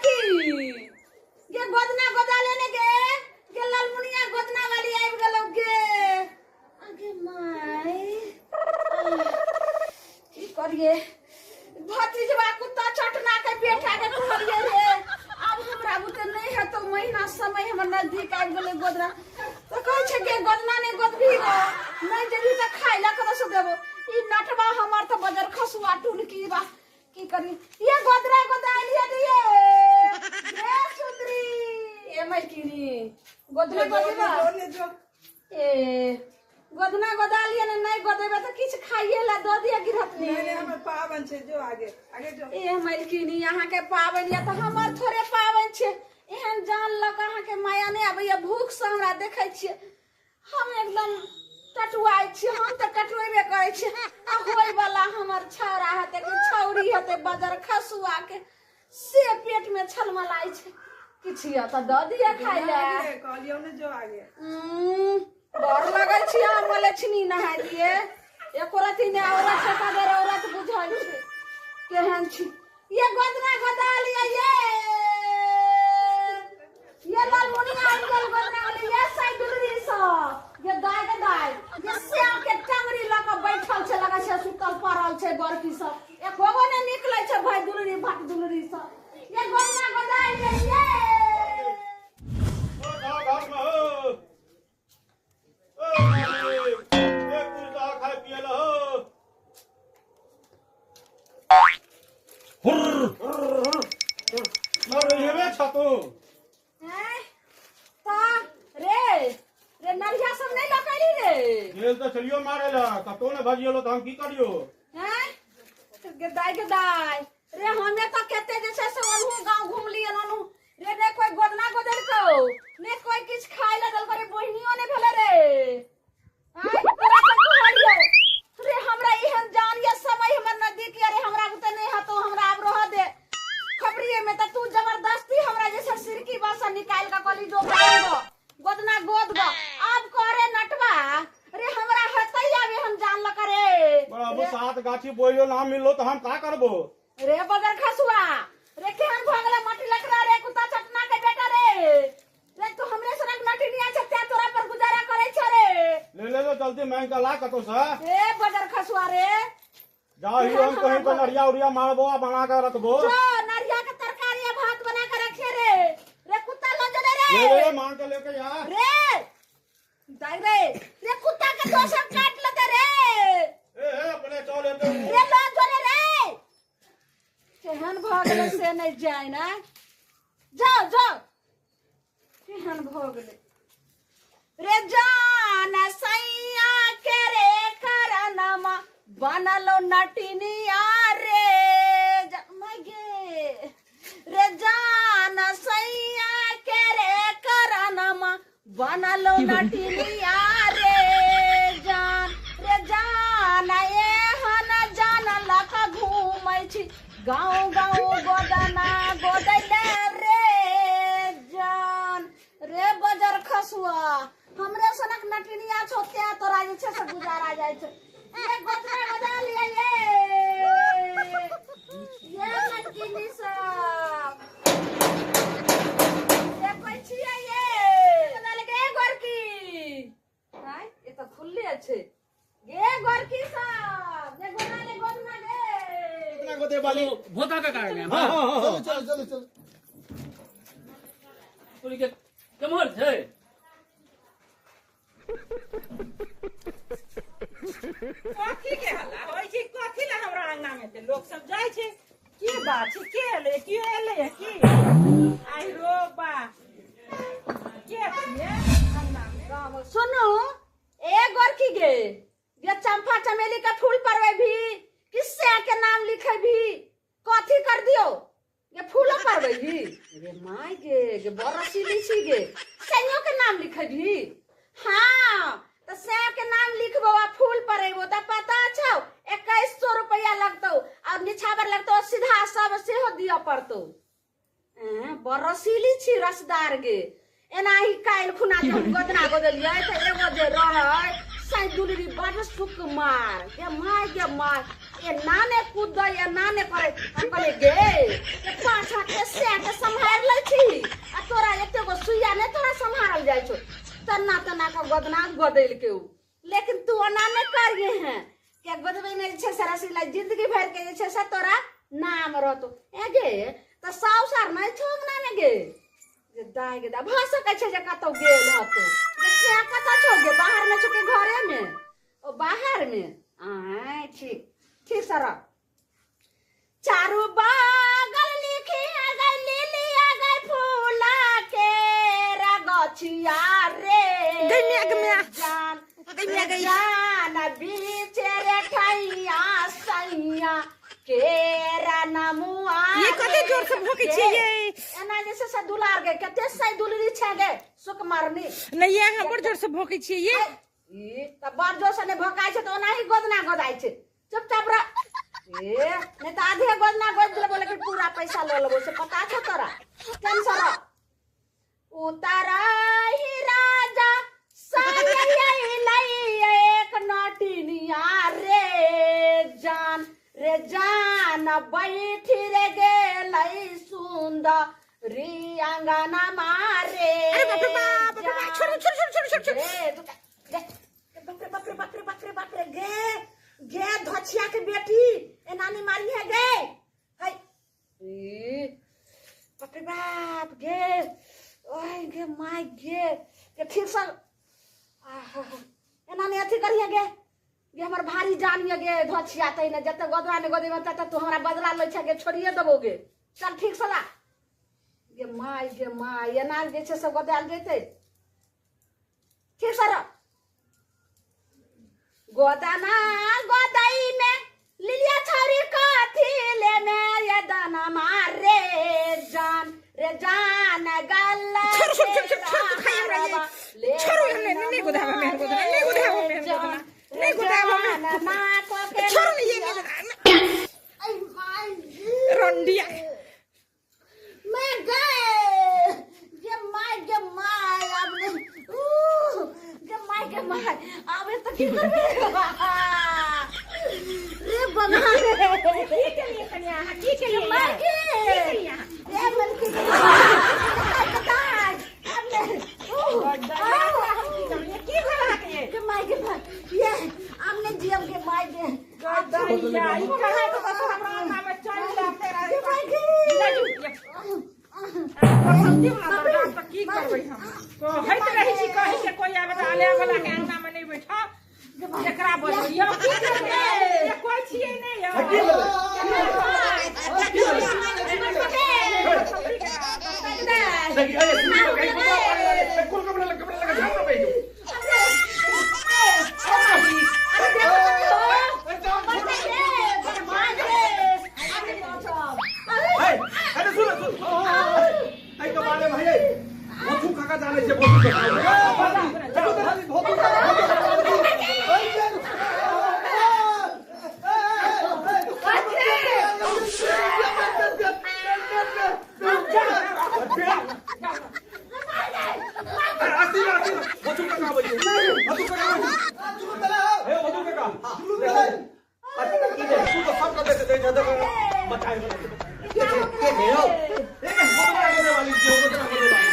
गोरकी गे गोदना गोदा लेने गे गे ललमुनिया गोदना वाली आबि गेलौ गे। आगे माय, की करिए भतीजवा कुत्ता चटना के बेटा के कहलिए रे, आब हमरा बुते नहीं हेतौ, महीना समय हमर नजदीक आबि गेलै। गोदना तऽ कहै छै गे गोदना नहि गोदबही गो, नहि जेबही तऽ खाइ लए कतऽ से देबो? ई नटवा हमर तऽ बजर खसुआ टुनकी बा, की करी? ये गोदरा गोदरा लिया दिए रे सुंदरी, ए मैकिनी गोदना गोदरा ए गोदना गोदा लिया ने, नहीं गोदेबे तऽ किछु खाइए ला दऽ दिया गिरहतनी। नहीं नहीं, हमर पावन छै, जो आगे आगे जो। ए मलकिनी, अहाँके पाबनि यऽ तऽ हमर थोड़े पाबनि छै। एहन जान लऽ कऽ अहाँके माया नहि आबैया? भूखसँ हमरा देखै छियै, हम एकदम टटुआइ छी। हम तऽ टटुएबे करै छी, आ होय वाला हमर छौड़ा हेतै कि छौड़ी हेतै बजर खसुआ के, से पेट में छलमलाइ छै। किछु यऽ तऽ दऽ दिअ खाइ लए। कहलियौ ने, जो आगे। डर लगै छी अहाँ मलेछनी नहाय दिए, एको रति ने औरत छै बगैर औरत बुझल छै केहन छी। ये गोदना गोदा लिया, ये लालमुनिया आबि गेल गोदना वाली, ये साइ दुलरी सब, ये दाय के दाय, ये श्याम के टंगरी लऽ कऽ बैठल छै, लगै छै सुतल पड़ल छै। बड़की सब एको गो नहि निकलै छै भाई दुलरी भट दुलरी सब। ये गोदना गोदा लिया ये। घर में हो ओ मालिक, एक कुर्ता खाए पिए ला हो। हुर्र, हुर्र, हुर्र। मर छतो। हैं? ता रे रे नरिया सब नहीं लकड़ी रे। गेल तऽ चलियो मारे ला, कतौ ने भजियलो तऽ हम की करियो? हैं? गे दाय गे दाय रे, हमे तऽ कते जे छै से ओनहु गाँव घुमलियै ओनहु रे, ने कोई गोदना गोदलको ने कोई किछु खाय ला देलको रे, बहिनियो ने भेलै रे। आँय, तोरा तऽ कहलियौ रे, हमरा एहन जान या समय हमर नजदीक या रे, हमरा बुते नहि हेतौ, हमरा आब रह दे खबरिये में। तऽ तू जबरदस्ती हमरा जे छै सिरकी बस निकालि कऽ कहली जो गाँव गो गोदना गोद गो। आब करे नटवा रे, हमरा हेतै आब एहन जान लऽ करे। बराबर सात गाछी बोइलो ना मिललो तऽ हम का करबो? रे बगर खसुआ रे, केहन भऽ गेलै मटी लकड़ा रे, कुत्ता चटना के बेटा रे, रे तू हमरे सनक नटिनिया छै तें तोरा पर गुजारा करै छै रे। ले ले तो जल्दी मांग के ला कतौ से। रे बगर खसुआ रे, जा ही हम कहीं पर नरिया उरिया मारबो आ बना के रखबो। जो नरिया के तरकारी आ भात बना के रखे रे, रे कुत्ता लऽ जो रे। ले ले, मांग के लेके जा। रे दाई रे, रे कुत्ता के दोसर काट लेते रे। ए ए अपने चल एते। रे लऽ जो रे, रे केहन भऽ गेलै से नहि जाय ने, जाओ जाओ, केहन भऽ गेलै रे। जान सैया के रे करनमा बनलो नटिनिया रे, माय गे रे, जान सैया के रे करनमा बनलो नटिनिया रे, जान रे जान एहन जान लऽ कऽ घूमै छी गाँव गाँव गोदना गोदैले रे जान। रे बजर खसुआ, हमरे सनक नटिनिया छौ तें तोरा जे छै से गुजारा जाइ छै। ये गोदना गोदा लिया ये नटिनी सब देखै छियै, ये गोदा ले गे गोरकी। आय, ई तऽ खुलले छै गे गोरकी सब, गे गोदना ले गोदना गे। कितना गोदे वाली भोता का कारण है। हाँ हाँ हाँ, चलो चलो चलो। तोरी के केम्हर छै? कथी के हल्ला होइ छै? कथी ला हमरा अंगना में ते लोग सब जाइ छै? की बात छै? के एलै? के एलै? की आइ रो बा, के छियै अंगना में? सुनू ए गोरकी गे, ये चंपा चमेली का फूल परवे भी किससे के नाम लिखे भी, कथी कर दियो ये फूलो परवे भी रे? My गे, गे बड़ रसीली छी गे, सैयो के नाम लिखे भी। हाँ तो सैया के नाम लिखबो आ फूल परेबो त पता छौ 2100 रुपया लगतौ और निछावर लगतौ, सीधा सब सेहो दिअ पड़तौ। बड़ रसीली छी रसदार गे। एनाही काल्हि खुना जे हम गोदना गोदलियै तऽ एगो जे रहै सै दुलरी बड़ सुकुमार गे, my गे my, एना ने कूदै एना ने करै। हम कहलियै गे, ए पाछा के सै के सम्हार तना तना के गोदना गोदैल के उ लेकिन तू ओना नहि करिए हैं क्या गोदबै नहि छै सरसिला जिंदगी भर के जे छै से तोरा नाम रहतो ए गे त साउ सार नहि छौ अंगना मे गे जे दाय गे दा भऽ सकै छै जे कतौ गेल हतो जे से कतौ छौ गे बाहर मे छौ कि घरे मे ओ बाहर मे आय ठीक ठीक सर चारू बगल लिखी गई लिलिया गई फूला के रगछिया रे गई मिया, गई मिया। जान गई मिया, गई। जान बीच रे ठैया सैया केरा नमुआ ये कते जोर से भोकै छियै ये? एना जे छै से दुलार गे कते सै दुलरी छै गे सुख मारनी नहि ये अहाँ बड़ जोर से भोकै छियै ये ई त बड़ जोर से नहि भोकाय छै त ओनाही गोदना गोदाय छै चुपचाप रह ए नहीं त आधे गोदना गोद लेबो लेकिन पूरा पैसा ल लेबो से पता छौ तोरा टेंशन रह उतारा ही राजा सैया एक नटिनिया रे जान बैठी रे गेलै सुंदरी अंगना मारे अरे बाप रे बाप बाप रे बाप, छोड़ो छोड़ो छोड़ो छोड़ो छोड़ो गे गे बाप रे बाप रे बाप रे बाप रे बाप रे गे गे धोछिया के बेटी एना नहीं मारी है गे हाय ई बाप रे बाप गे ओए गे my गे के ठीक से आहा एना नहीं अथी करिए गे गे हमर भारी जान ये गे धोछिया तै ने जते गोदवा ने गोदेबे तते तू हमरा बदला लै छै गे छोड़िए देबो गे चल ठीक से ला गे my गे my एना जे छै सब गोदायल जेतै ठीक सर गोदाना गोदाई में लिलिया छोरी कथी ले में ये दाना मार रे जान गल्ला छोड़ो, छोड़ो, छोड़ो, छोड़ो, छोड़ो, तू खाई हमरा ये। छोड़ो, हमने नहीं गोदावा में गोदाना, नहीं गोदावा में गोदाना, नहीं गोदावा में छोड़ो नहीं ये नहीं गोदाना। रंडिया मैं गए गे my अब नहीं गे my आबे तो की करबे रे बना रे की केलियै कनिया अहाँ की केलियै my गे की केलियै अहाँ ए मन की अब नहीं की भेल अहाँके ये गे my गे my ये अब नहीं जियम गे my गे गदैया ई कहाँ के कतौ हमरा अंगना में चलि जाते रहे गे my गे ले जो ये तऽ की करबै हम कहैत रहै छी कही के कोई आबे तऽ आले वाला के अंगना में नहि बैठा एकरा बजलियो की करबै ये कोई छियै नहि यौ देखी अरे सुनियो कहीं कुल कपड़ा लगा कपड़ा लगा झाड़ पे अरे सुन सुन आई कमाले भाई भोथू काका जाने छै भोथू काका भोथू काका भोथू काका बोलिए भोथू काका हे भोथू काका तू तो सब कर देते ज्यादा बचाए के भेलो ए गोदना गोदे वाली जो गोदना गोदे वाली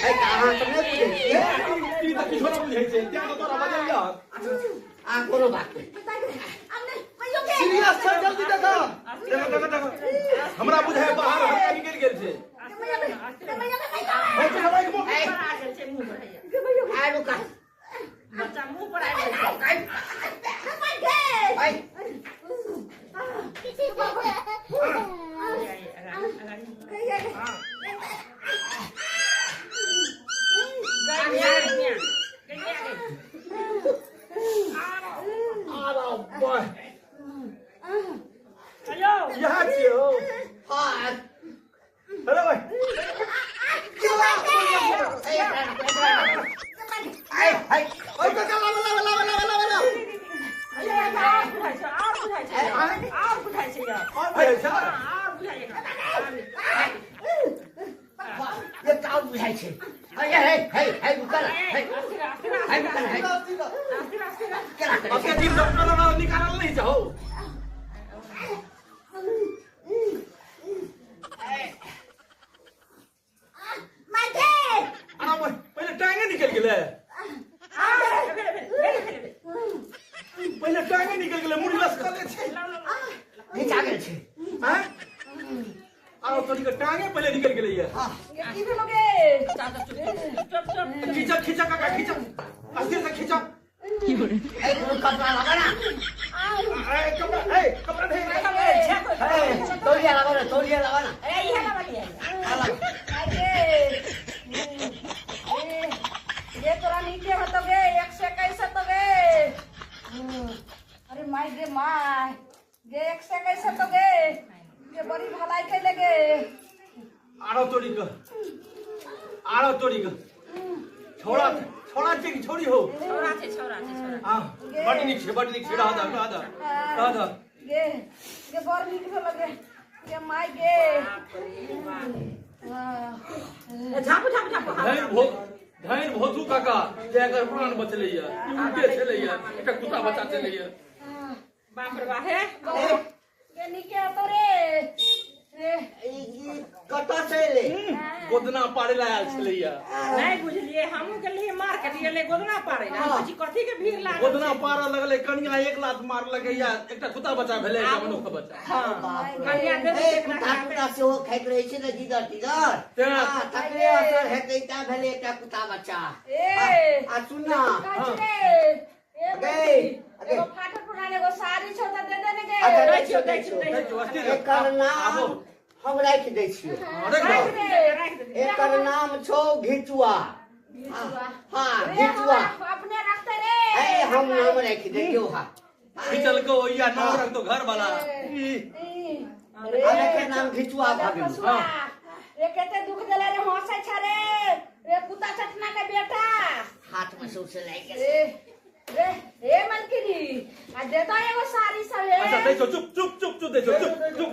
ए कहां त नै बुझै छियै ई त किछो न बुझै छै त्या तो तोरा बजैया आ कोनो बात नहीं सीरियस छै जल्दी देखा देखा देखा देखा हमरा बुझाय बाहर हल्का निकल गेल छै भौजी हमरा एक मुख आ रुका बच्चा मुंह पर आबि गेल छै। आई गैया गैया गैया आरा बाय अयो यहाँ छियै हो हां अरे भाई आई आई ओइ काका लाव लाव लाव लाव लाव लाव आर बुझाइ छै आर बुझाइ छै आर बुझाइ छै यौ और बुझाइ छै आर बुझाइ छै ये काउ बुझाइ छै हे हे हे हे रुकल हे हे रुकल हे केना करै अब के जीव डॉक्टर ना निकालल नहीं चाहो तोरी के टांगे पहले निकल गेलैया। ये की भेलो गे? चुप चुप खींचा खींचा काका खींचा, अस्थिर से खींचा। ए कोनो कपड़ा लगा ना। ए कपड़ा, ए कपड़ा नहीं। ए तौलिया लगा ना, तौलिया लगा ना। ए इहे लगा लिया। अरे ये तोरा नीचे हतो गे, 121 हतो गे। अरे my गे my, गे 121 हतो गे। ये बड़ी भलाई कैले गे। आरो तोरी के, आरो तोरी के। छोड़ा छोड़ा छै कि छोड़ी हो? छौड़ा छै, छौड़ा छै, छौड़ा। हां बड नीक छै, बड नीक छै। रह द, रह द, रह द। गे गे बड़ नीक भेलो गे। गे my गे। झापू झापू झापू। धैर भो धैर भोथू काका जे एकर प्राण बचलैया, ई उल्टे छलैया, एकटा कुत्ता बच्चा छलैया। बाप रे बाप हे। गे नीके हतो रे। रे ई कतऽ से एलै? गोदना पारे ला आयल छलैया। नहीं बुझलिए, हमहूँ गेलिए मार्केट, गेलै गोदना पारे ला। हम कहै कथी के भीड़ लागल? गोदना पारा लगलै, कनिया एक लात मार लगैया, एकटा कुत्ता बच्चा भेलै, एकटा मनुख बच्चा। हां कनिया दे ए कुत्ता कुत्ता सेहो खाइत रहै छै ने जिगर तिगर। हां तकरे असर हेतै ता भेलै एकटा कुत्ता बच्चा। ए आ सुन ना। ए गै, एगो फाटल पुरान एगो साड़ी छौ त दे दे ने गे। अच्छा दै छियौ, दै छियौ, दै छियौ। अस्थिर से। एकर नाम हम राखि दै छियौ। राखि दे। राखि दे। एकर नाम छौ घिचुआ। हां घिचुआ। अपने रखते रे। ए हम नाम राखि दैतियौ। हा खिचलको ओइया नाम रखतो घर वाला। ई आब एकर नाम घिचुआ भऽ गेल। हां रे केते दुख देले रे, हंसै छ रे। रे कुत्ता चटना के बेटा। हाथ में सौसे लागि गेल। रे रे ए मलकिनी आ देता एगो साड़ी सब। अच्छा दै छौ, चुप चुप चुप चुप दै छौ, चुप चुप।